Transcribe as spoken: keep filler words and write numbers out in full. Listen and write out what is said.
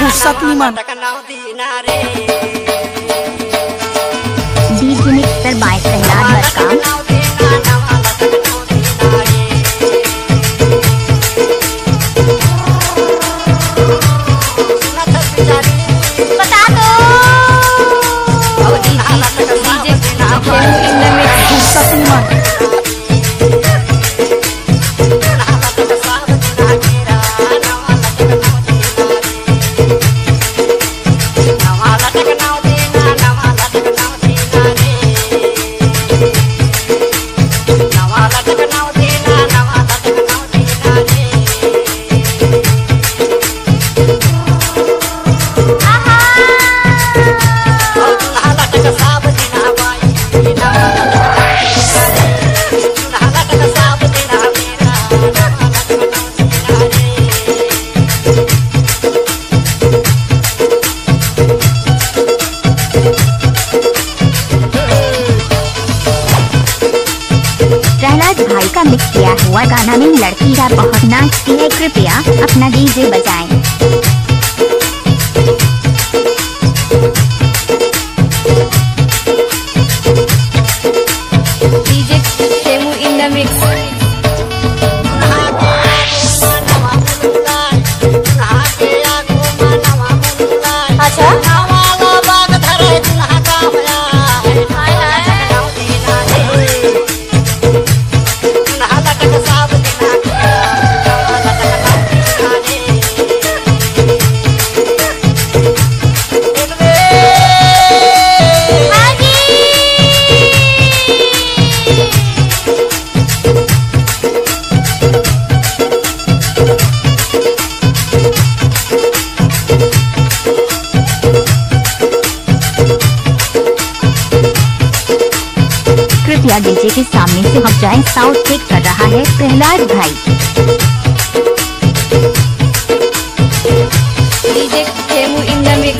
गुस्सा क्यों मान? DJ mixer by Prahlad Markam. बता दो। DJ, DJ, गुस्सा क्यों मान? प्रहलाद भाई का मिक्स किया हुआ गाना में लड़की का बहुत नाचती है, कृपया अपना DJ बजाएं। DJ Shemu in the mix। अच्छा। कृपया DJ के सामने से हट जाएं, साउंड चेक कर रहा है प्रहलाद भाई। DJ Shemu in the mix।